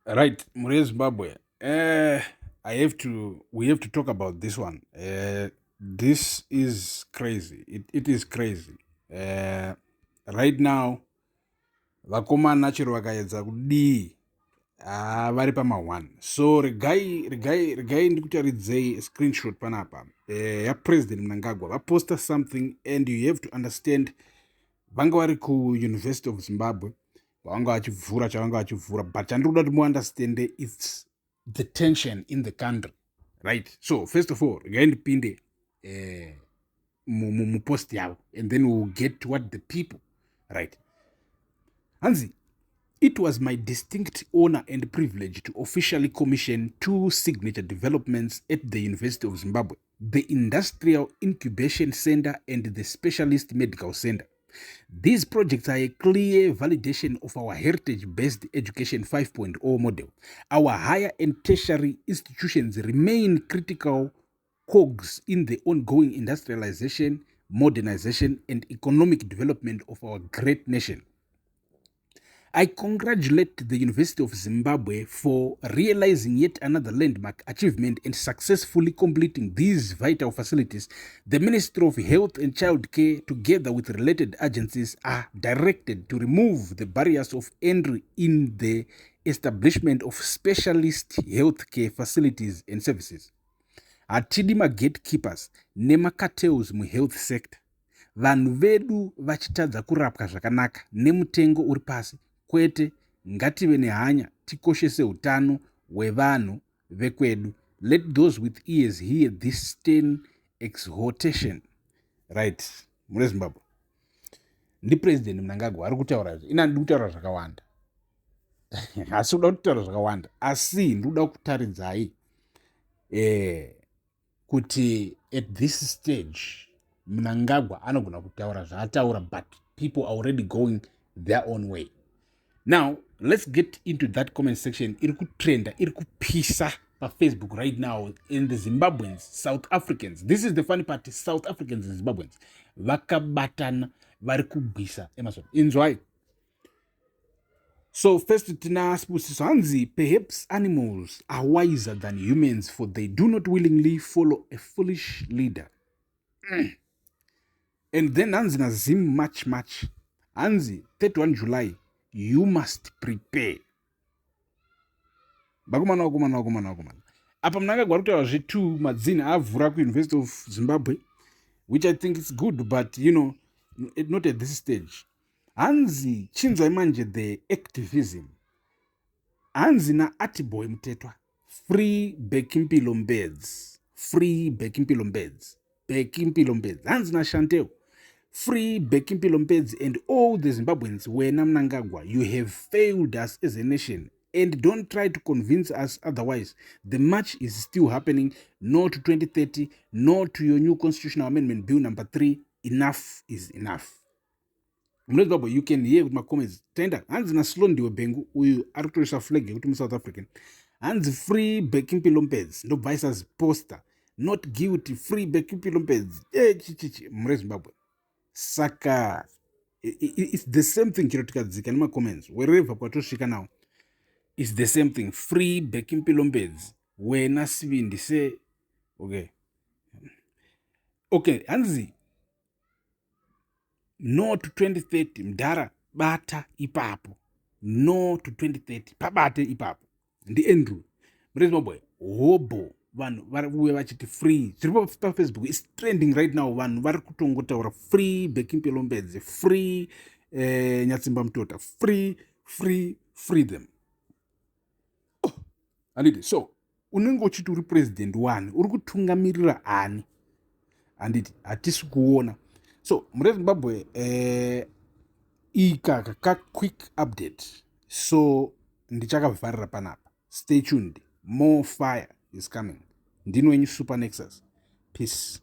Right, mhuri yeZimbabwe, I have to we have to talk about this one. This is crazy. It is crazy. Right now, vakomana chero vakaedza kudii, vari pama1. So regai ndikutaridzei screenshot panapa yaPresident Mnangagwa vaposta something, and you have to understand, vanga vari kuUniversity of Zimbabwe, vavanga vachivhura chavanga vachivhura, but chandiri kuda kuti muunderstande, it's the tension in the country, right? So first of all, regai ndipinde mupost yavo and then we'll get what the people, right? Hanzi, "It was my distinct honor and privilege to officially commission two signature developments at the University of Zimbabwe, the Industrial Incubation Center and the Specialist Medical Center. These projects are a clear validation of our heritage-based education 5.0 model. Our higher and tertiary institutions remain critical cogs in the ongoing industrialization, modernization, and economic development of our great nation. I congratulate the University of Zimbabwe for realizing yet another landmark achievement and successfully completing these vital facilities. The Ministry of Health and Child Care, together with related agencies, are directed to remove the barriers of entry in the establishment of specialist healthcare facilities and services. Hatidi magatekeepers nemacartels muhealth sector, vanhu vedu vachitadza kurapwa zvakanaka nemutengo uri pasi. Kwete, ngative nehanya, tikoshese utano hwevanhu vekwedu. Let those with ears hear this stern exhortation." Right, mune Zimbabwe, ndiPresident Mnangagwa ari kutaura izvo. Ina ndiri kutaura zvakawanda, asi kuda kutaura zvakawanda, asi ndikuda kutaridzai kuti at this stage Mnangagwa anogona kutaura zvaataura, but people are already going their own way. Now let's get into that comment section iri kutrenda, iri kupisa paFacebook right now in the Zimbabweans, South Africans. This is the funny part: South Africans and Zimbabweans vakabatana, vari kugwisa Emmerson. Inzwai. So first tina Sibusiso, hanzi, "Perhaps animals are wiser than humans, for they do not willingly follow a foolish leader." And then hanzi naZim much much, hanzi, "31 July, you must prepare." Vakomana, vakomana, vakomana, vakomana, apa Mnangagwa ari kutaura zve2 madzini avhura kuUniversity of Zimbabwe, which I think is good, but not at this stage. Hanzi, chinzwai manje the activism. Hanzi naArtboy Mutetwa, "Free Bhekimpilo Mbeds, free Bhekimpilo Mbeds, Bhekimpilo Mbeds." Hanzi naShanteo, "Free Bhekimpilo Mbeds and all the Zimbabweans. Wena Mnangagwa, you have failed us as a nation and don't try to convince us otherwise. The march is still happening. No to 2030, no to your new constitutional amendment bill number 3. Enough is enough." Munezimbabwe, you can hear with macomments tenda. Hanzi naSlondiwe Bhengu, uyu ari kutorisa flag yekuti muSouth African, hanzi, "Free Bhekimpilo Mbeds." Ndobva aisa ziposter, "Not guilty, free Bhekimpilo Mbeds." Chichichi, mure Zimbabwe, saka it's the same thing. Chero tikadzika nemacomments, wherever kwatosvika now is the same thing: free Bhekimpilo Mbeds. Wena sivindi se okay. Hanzi, "No to 2030." Mudhara, bata ipapo, "No to 2030", pabate ipapo. NdiAndrew murezimbabwe hobho. Vanhu vari kuuya vachiti free. Zviri paFacebook is trending right now. Vanhu vari kutongotaura free Bhekimpilo Mbedzi, free Nyatsimba Mutota, free, free, free them. Oh, handiti? So unenge uchiti uri president wani, uri kutungamirira ani? Handiti hatisi kuona? So mure Zimbabwe, ikaka kaquick update, so ndichakavharira panapa. Stay tuned, more fire is coming. Ndini wenyu Super Nexus. Peace.